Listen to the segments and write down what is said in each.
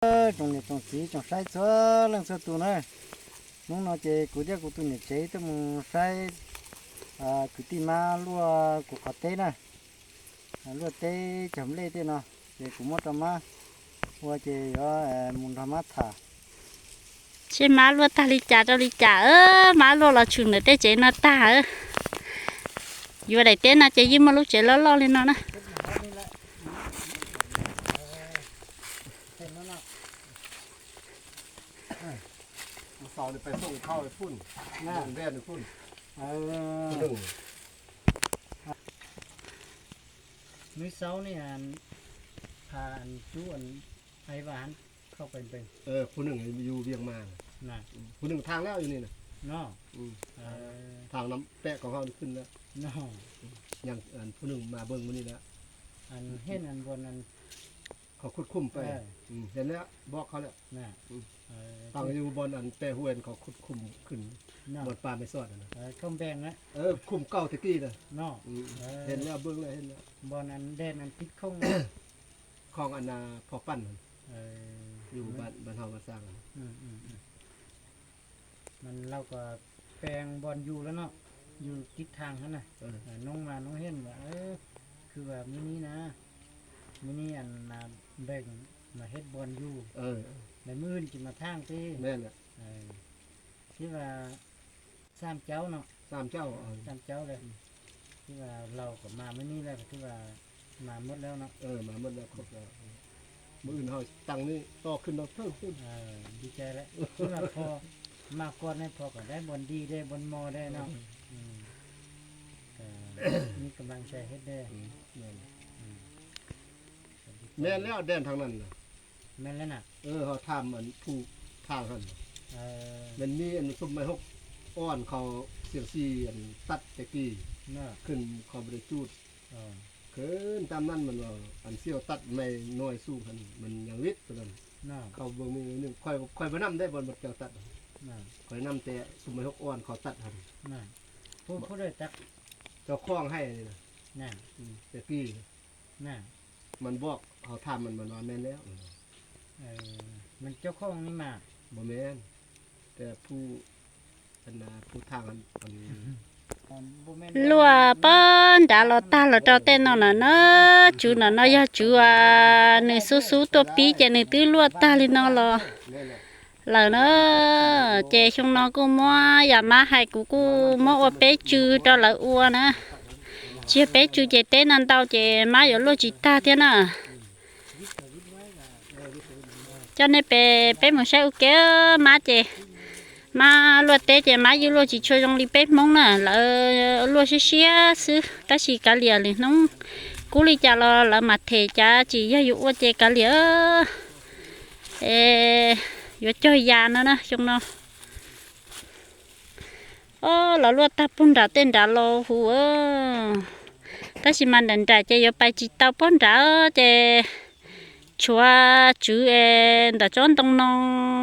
Tsoom niam tsoom txiv tsoom saib txhua leej txhua tus na, hnub no ces kuv thiab kuv tus niam tsev tuaj mus saib kwv tij Mab Luaj kuv qhov teb na, Luaj teb cog nplej tej no, ces kuv muab rau Mab ua ces yuav mus nrog Mab tham seb Mab Luaj tag li cas rau li cas. Mab Luaj los tshwm ntawm tej tsev no tag. Yuav daim teb no ces yeej muaj lub tsev loj loj li no na. Nws sau ni, pha cub ai va, khau pes npees. Khu nws yug viag mas, khu nws thaag lawm yog ni na, thaag nam pem koom haum khwj lawm, khu nws mas beeg mus ni lawm. Hej, qhov khuj khum pem, hej lawm, npog qhov lawm. Taag yug npog pem hu qhov khuj khum khwj, npog pa me soj, khum kauj tag kis na, hej lawm, beeg lawm, hej lawm. Khoom phov paj, yug ban hau ban xaa. Mas lauj ko, peeg npog yug lawm no, yug tib thaag hab na. Noob mas noob hej mas, khwj mas mub nib na, mub nib npeeg mas hej npog yug, lawv mub wj tsis mas thaag teb. Tib vas xaam caub no, xaam caub le, tib vas laus kom mas mub nib le, tib vas mas muab lawm no, mas muab lawm, mub wj ho taag ni to khwj no thawj xwb. Di cai lawm, tib vas pho mas koj ne, pho kom dai npog di dej npog mov dej no. Ni kab laag sai hej dej. Me lawm dej thaag nan, ho tham phu thaag hab, me ni xum me hoob o, qhov xiam xis tag tag kis, khwj qhov npog tsuj, khwj tam nan mas, xiam tag me nuav xum hab mas yog vib, qhov npog me, qhov npog nam dej npog cau tag, qhov nam tes xum me hoob o qhov tag hab. Cov khoom hais tag kis, mas npog ho tham mas mas me lawm. Cov khoom ni mas, phu, phu tham, luaj pob nrad los tag los rau tej no lawm na. Tswv ntawm no yog tswv uas nws xub xub tuaj pib ces nws twb luaj tag li no los lawm na. Ces xyoo no kuj muab yam Mab hais, kuv kuj muab ua peb tsw rau lawv ua na. Tsis yog peb tsw ces teb no ntau ces Mab yuav luaj tsis tag thiab na. Coj nej peb mus saib ua ke, Mab ces, Mab luaj teb ces Mab yeej luaj tsis tshua zoo li peb Hmoob na, lawv luaj siab siab xwb, tab sis kav liam lwm hnub kub li cas los lawv mam them, cav tsis yog yus ua ces kav liam. Es yuav cog ya no na xyoo no. Ob, los luaj tag puag nram tej nrad los huv, tab sis mas nram nram ces yuav pais tsis tau puag nrad ces tshuav tswv es ntawm tsob ntoo no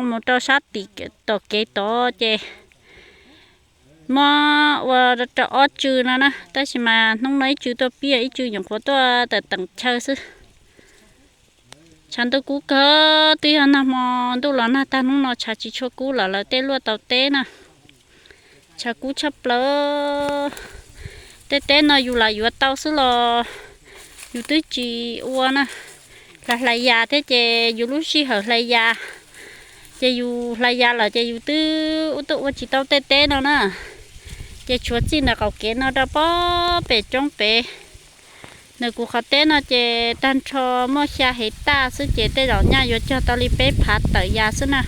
mus rau sab tim tom kev tod ces muab ua rau ob tsw no na, tab sis mas hnub no ib tsw tuaj pib, ib tsw nyuam qhuav tuaj tawm teem chaw xwb. Tshav ntuj kub kawg, twb yog nag hmo ntuj los nag tag, hnub no tshav tsis tshua kub lawm, lawv tej luaj tau teb na. Tshav kub tshaj plaws. Tej teb no yus lam yuav tau xwb los yus twb tsis ua na. Hlais hlais yas thiab ces yus lub sij hawm hlais yas, ces yus hlais yas lawm ces yus twb ua tuaj ua tsis tau tej teb no na. Ces tshuav txij ntawm qaum kev no rau pob pem roob pem. Ntawm kuv qhov teb no ces tag nrho muaj xya hev taj xwb ces tej zaum nyaj yuav cog tau li peb phav tawm yas xwb na.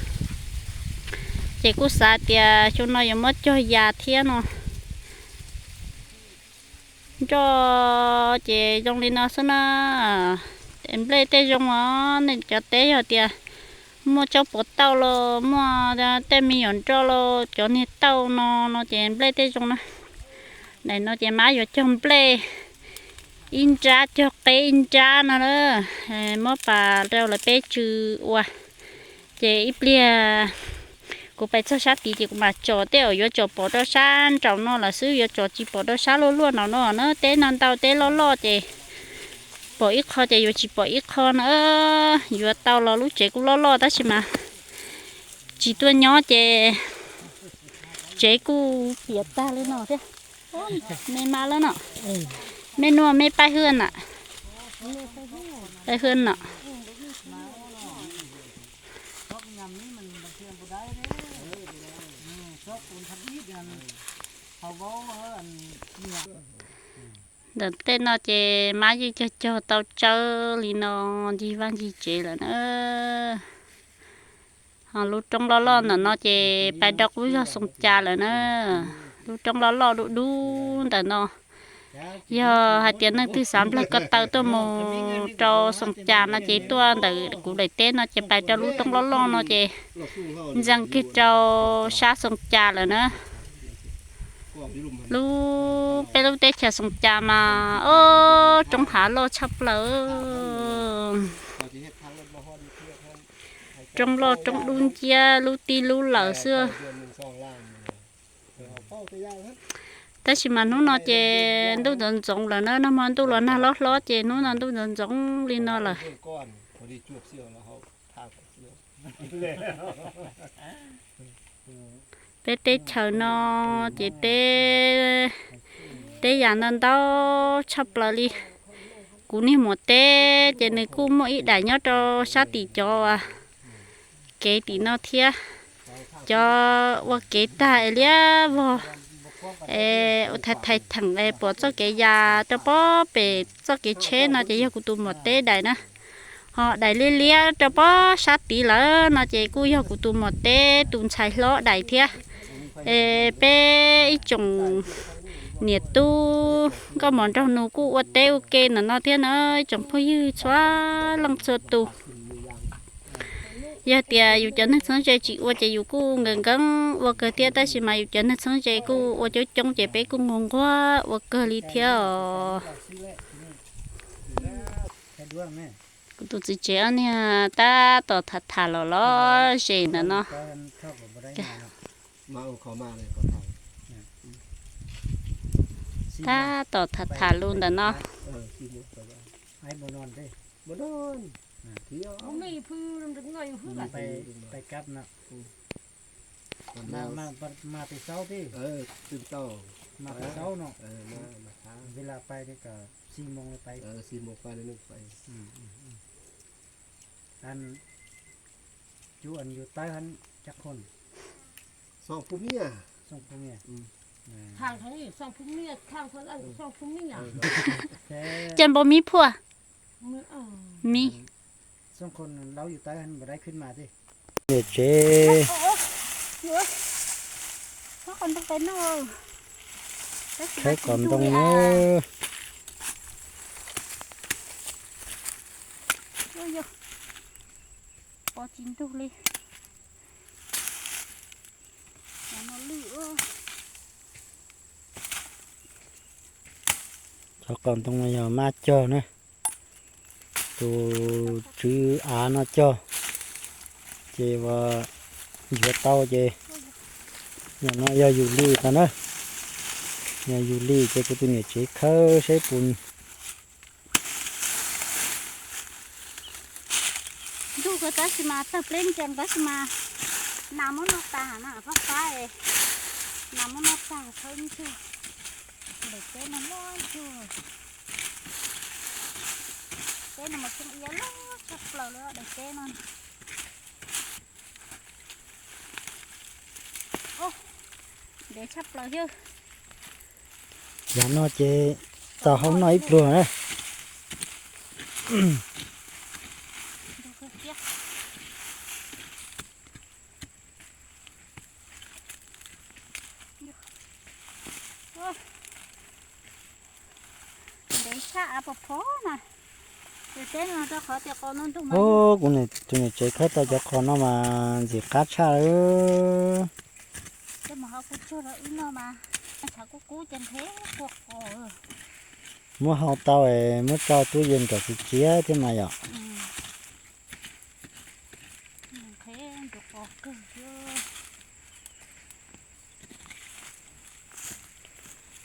Ces kuj xav tias xyoo no yuav muab cog yas thiab no. Nroj ces zoo li no xwb na. Nplej tej zoo os, nej cov teb yog tias muaj tsob puas tauj los muaj tej me nyuam nroj los cov niag tauj no no ces nplej tej zoo na. Daim no ces Mab yuav cog nplej ib nrab, cog qeb ib nrab no na, muab pas rau lawv peb tsw ua. Ces ib pliag kuv pais txog sab tid ces kuv mam tsom tej uas yuav tsom pom rau sab nraum no lawm xwb, yuav tsom tsis pom rau sab luaj luaj no no na. Teb no ntau, teb loj loj ces Pom ib qho ces yuav tsis pom ib qho na. Yuav tau los lub tsev kuj loj loj tab sis mas tsis tuaj nyob ces tsev kuj piam tag li no thiab. Me ma lawm no, me nuaj me paib hwj na, paib hwj no. Ntawm tej no ces mab yeej cog cog tau tsawb li no ncig vaj ncig tsev lawm na. Ho lub roob loj loj ntawm no ces pais rau qub zog Xoom Cas lawm na. Lub roob loj loj dub dub ntawm no, yog hais tias neeg twg xav nplawg ko taw tuaj mus rau Xoom Cas no ces tuaj ntawm kuv daim teb no ces pais rau lub roob loj loj no ces ntxeev kiag rau sab Xoom Cas lawm na. Lub, peb lub teb chaws Xoom Cas mas, o, roob hav loj tshaj plaws. Roob loj roob dub nciab lub tij lub lawm xwb. Tab sis mas hnub no ces ntuj ntxoov ntxoov lawm na, nag hmo ntuj los nag hlob hlob ces hnub no ntuj ntxoov ntxoov li no lawm. Peb teb chaws no ces teb, teb yam ntau ntau tshaj plaws li. Kuv niag muam teb ces nws kuj muaj ib daim nyob rau sab tim cov kev tim no thiab. Cov ua kev tag es liab vog, es ua thaiv thaiv theem es pom txoj kev ya rau pob pem txoj kev tsheb no ces yog kuv tus muam teb daim na. Ho daim liab liab rau pob sab tid lawm no ces kuj yog kuv tus muam teb tus ntxhais hlob daim thiab. Es peb ib tsoom niam tub nkauj mos nraug nus kuj ua teb ua ke ntawm no thiab na, ib tsoom phooj ywg txhua leej txhua tus. Yog tias yus cov neeg txheeb ze tsis ua ces yus kuj nkees nkees ua kawg thiab, tab sis mas yus cov neeg txheeb ze kuj ua coob coob ces peb kuj nquag nquag ua kawg li thiab os. Kuv tus txiv tsev ob niag tab tom tham tham los los zes ntawm no. Tab tom tham tham lus ntawm no. Ces npaum miv phuaj, miv. Niam tsev khawb qos ntoo na. Pov tsis ntug li. Cov qos ntoo no yog mab cog na, tus tswv av no cog, ces ua yuav tau ces yog no yog yus li tau na, yog yus li ces kuv tus niam tsev khawb seb puas Ntug ko tab sis mas tawg pleb nkees tab sis mas nas muab noj tag na, fab fab, nas muab noj tag khawb ntug. Daim teb no loj ntug, teb no mas tsoo iab loj tshaj plaws li daim teb no. Ntev tshaj plaws thiab. Yam no ces txaus hau noj ib pluag na. Ntev tshaj av pov phob na. Ub, kuv tus niam tsev khawb tau cov qos no mas ntxim qab tshaj lawm. Muab hau tau es muab tso tub yees kom txias txias thiab mas yom.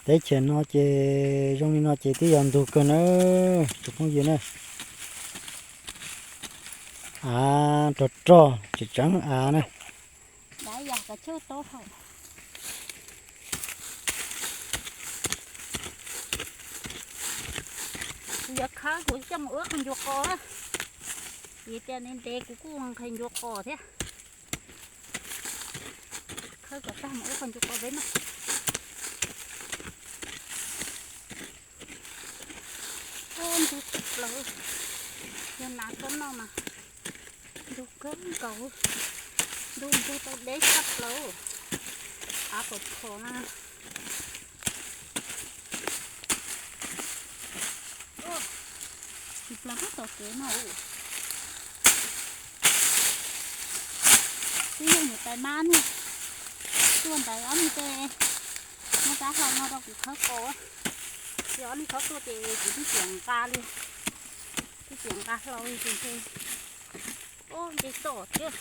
Teb chaws no ces zoo li no ces twb yog ntug kawg na, tsoom phooj ywg na. Av rog rog tseem tseem av na. Kuv yuav khawb kuv coj mus ua qhov ncua qos. Vim tias ntev ntev kuv kuj ua qhov ncua qos thiab. Khawb kom tag mus ua qhov ncua qos peb noj. Ntug tshaj plaws, yog nas txhob noj mas ntug kawg nkaus, ntug ntug tau deb tshaj plaws, av pom phom na. Tsis plam phab tom kev no. Twb yog niam tais mab niag tuaj ntawd ob niag tej muab rab hlau no rau kuv khawb qos. Ces ob niag txhob tuaj ces kuv twb tsis nqa li, twb tsis nqa hlau li ces nce toj thiab.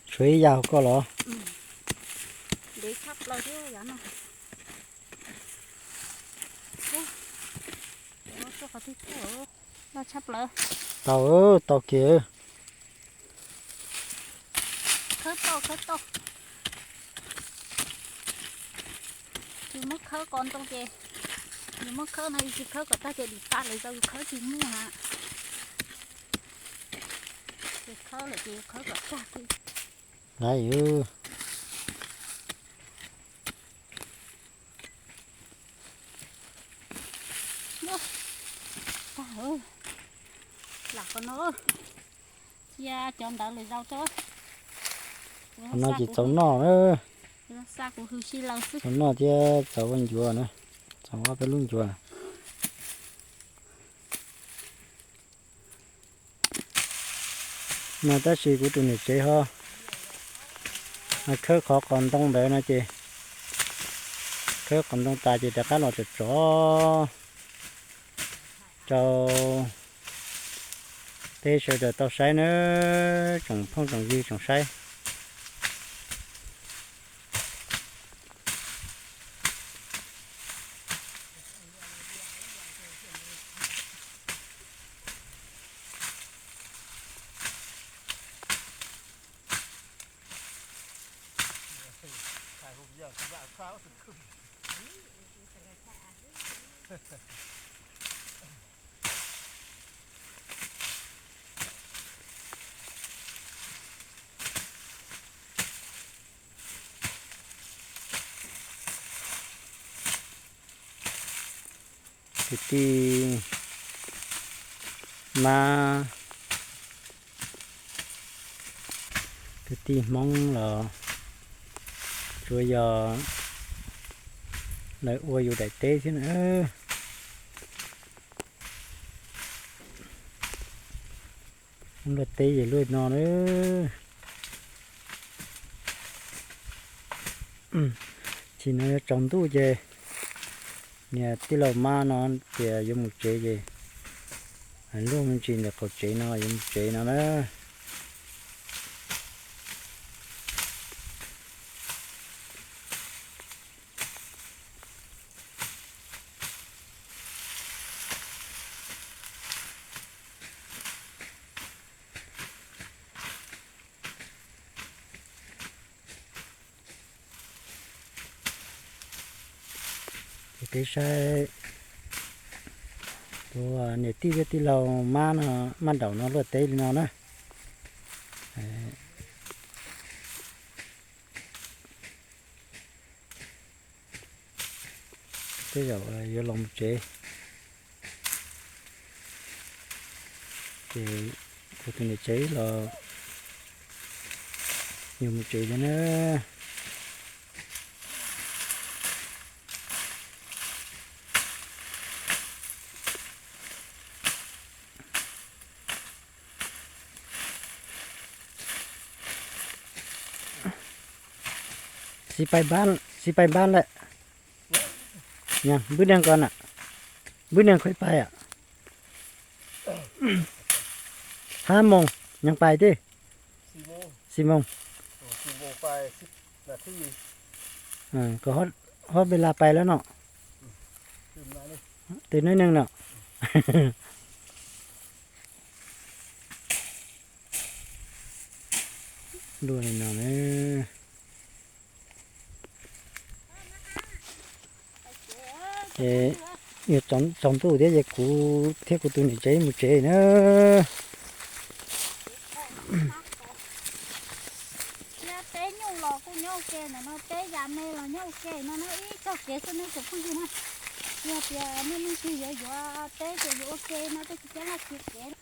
Tshuav ib yam hauv ko los? Ntev tshaj plaws thiab yav no. Loj tshaj plaws. Tau, tau kiag. Khawb tau, khawb tau. Yus muab khawb qos ntoo ces, yus muab khawb no yus tsis khawb kom tag ces dim pa lawv tau yus khawb tsis muaj ha. Ces khawb lawm ces yus khawb kom tag kiag. Lawv, tag, lam qhov no, cia cov ntawd lawm zaum tso. Qhov no ces txaus noj na. Xa kuv hws si lawm xwb. Txaus noj thiab txaus ua ncuav na, txaus ob peb lub ncuav. No tab sis kuv tus niam tsev ho khawb qhov qos ntoo ntawd no ces, khawb qos ntoo tas ces rov qab los tsom tsov rau peb sawv daws tau saib nawb, tsoom phooj tsoom ywg tsoom saib. Kwv tij Mab, kwv tij Hmoob los tsuas yog lawv ua yus daim teb xwb na. Luaj teb ces luaj no na. Tsis no yuav tsaus ntuj ces niag tij laug Mab no tias yuav mus tsev ces luaj me ntsis ntawm qaum tsev no yuav mus tsev no na. Ces peb saib tus niam tij thiab tij laug Mab no, Mab Daum no luaj teb li no na. Tej zaum yuav los mus tsev, ces kuv tus niam tsev los yuav mus tsev thiab na. Xi pais npab, xi pais npab lawm. Nbwj neeg ko na, nbwj neeg khuj pais a. Hab moos nyeem pais tij, xi moos. Koj ho Hob pes las pais lawm no. Tus neej neeg no. Dua li no na. Ces yog tsaus ntuj thiab ces kuv thiab kuv tus niam tsev mus tsev na. Teb nyuj los kuj nyob ua ke ntawm no, teb yas me los nyob ua ke no na, ib txoj kev xwb ne tsoom phooj ywg na. Yog tias nej leej twg yuav yuav teb ces yuav ua ke no, tej tsis teb laj kiag kev.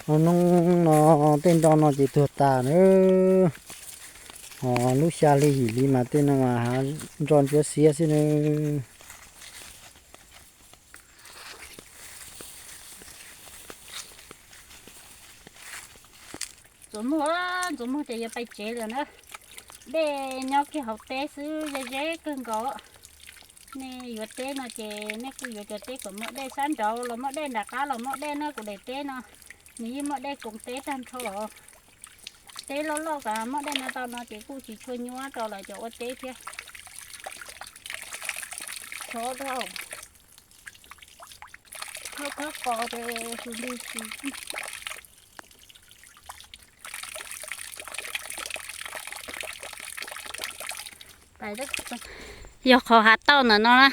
Ho hnub no tej nroj no ces tuag tas na. Ho lub xya hli yim hli mas tej no mas hav ntso ntsuab xiab xwb na. Ntxuav muag, ntxuav muag ces yuav pais tsev lawm na. Dej nyob kiag hauv teb xwb, ze ze kawg nkaus. Nej yuav teb no ces nej kuj yuav cov teb kom muaj dej, sab nraud los muaj dej, nram qab los muaj dej na. Kuv daim teb no nws yeej muaj dej koom teb tag nrho. Teb loj loj kom muaj dej no tau no ces kuj tsis tshua nyuaj rau lawv cov ua teb thiab. Khov dhau, khov khov qos ces tus li tsis Yog qhov hav tauj ntawm no na,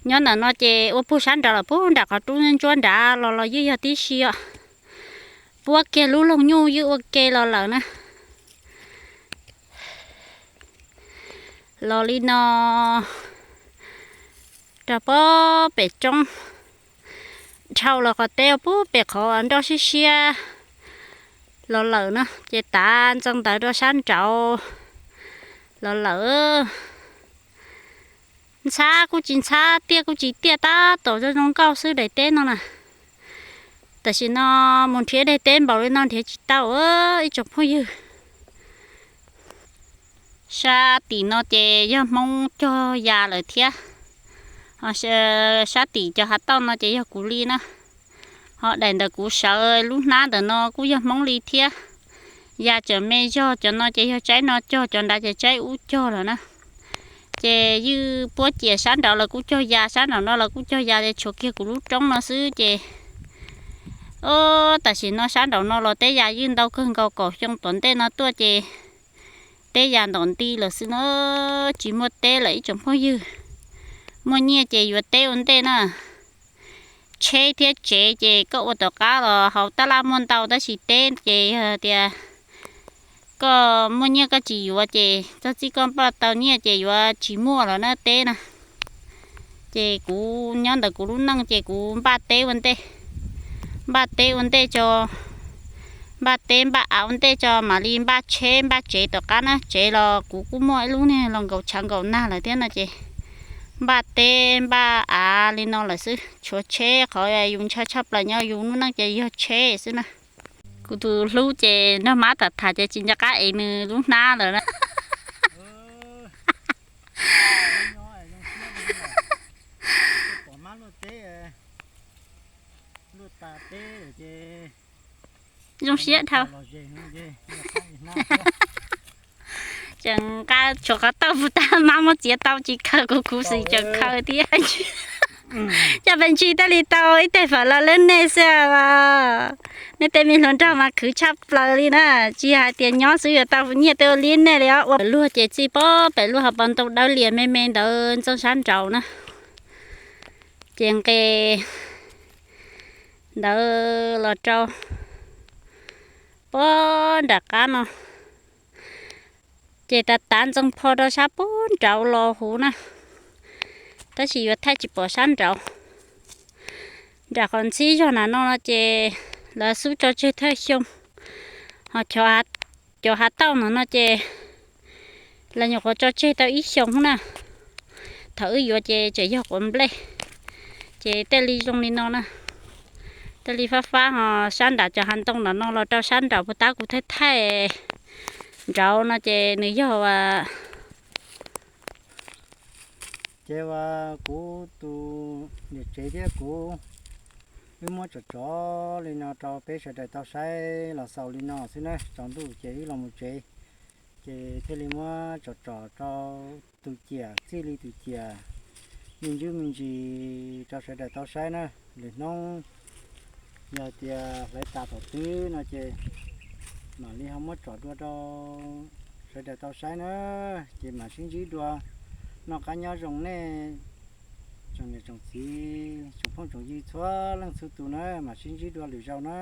nyob ntawm no ces ua puag sab nraud lawm, puag nram qhov roob ntsuab nrad los los yeej yog tib si os. Puab kiag lub loog nyuj yeej ua ke los lawm na. Los li no rau puag pem roob, dhau los qhov teb puag pem qhov nroj siab siab los lawm na, ces tav ntxeev ntawd rau sab nraud los lawm. Ntxhab kuj tsis ntxhab, tiaj kuj tsis tiaj, tab tom zoo zoo nkauj xwb daim teb no na. Tam sim no mus nrhiav daim teb npaum li no nrhiav tsis tau ib tsoom phooj ywg. Sab tim no ces yog Hmoob cog ya lawm thiab. Ho sab tim cov hav tauj no ces yog kuv li na. Ho daim ntawm kuv sawv lub hnab ntawm no kuj yog Hmoob li thiab. Ya tseem me zog, cov no ces yog tsaib no cog, cov nrad ces tsaib ub cog lawm na. Ces yeej puab ciam sab nraud los kuj cog ya, sab nraum no los kuj cog ya, ces tshuav kiag kuv lub roob no xwb ces. Tam sim no sab nraum no los teb ya yeej ntau kawg nkaus, kaum xyoo tom ntej no tuaj ces teb ya ntom nti lawm xwb na, tsis muaj teb lawm ib tsoom phooj ywg. Muaj nyiaj ces yuav teb ua ntej na. Tsheb thiab tsev ces koj ua tom qab los hauv tab laj muaj ntau, tab sis teb ces yog tias koj muaj nyiaj koj tsis yuav ces txog txij koj npaj tau nyiaj ces yuav tsis muaj lawm na teb na. Ces kuv nyob ntawm kuv lub neej ces kuv npaj teb ua ntej, npaj teb ua ntej tso, npaj teb npaj av ua ntej tso mam li npaj tsheb npaj tsev tom qab na. Tsev los kuv kuj muaj ib lub niag los nkaum tshav nkaum nag lawm thiab no ces npaj teb npaj av li no lawm xwb, tshuav tsheb. Qhov yus ntshai tshaj plaws nyob yus lub neej ces yog tsheb xwb na. Kuv tus hlub ces nrog mab tham tham ces tsis nco qab ev nws lub hnab lawm na. Zoo siab dhau. Tseem nqa tshuav qhov tauj pus tab mab muab txiav tau tsis khaws, kuv khuv xim tseem khaws thiab. Coj pes ntsis thiaj li tau ib teg fawm los lwb nej xwb os. Nej tej me hluas nraug mas khwv tshaj plaws li na, tsis hais tias nyob xwb yuav tau nyiaj tej ua li nej li os. Ua luag ces txij puag pem lub hauv paus ntoo dawb lias me me ntawd ntxeev sab nraud na, ces nqes ntawd los rau puag nram qab no. Ces tav tav ntxeev pho rau sab puag nraud los huv na, tab sis yuav thaij tsis pom sab nraud. Nram qhov ntxhib zog nram no no ces lawv xub tso tseg thawj xyoo, ho cov hav tauj no no ces lawv nyuam qhuav tso tseg tau ib xyoos na. Thaum wb yuav ces tseem yog quav nplej, ces tej li zoo li no na. Tej li fab fab ho sab nram cov hav ntoo nram no los rau sab nraud puag ta kuv thaij thaij nraud no ces nws yog ces uas kuv tus niam tsev thiab kuv wb muab tsom tsom li no rau peb sawv daws tau saib los xaus li no xwb na. Tsaus ntuj ces wb los mus tsev. Ces thiaj li muab tsom tsom rau tus ciam, txij li tus ciam me ntsis me ntsis rau sawv daws tau saib na. Lwm hnub yog tias hlawv tas tom twg no ces mam li ho muab tsom dua rau sawv daws tau saib na. Ces mam sib ntsib dua, noj qab nyob zoo nej tsoom niam tsoom txiv tsoom phooj tsoom ywg txhua leej txhua tus na, mam sib ntsib dua lwm zaus na.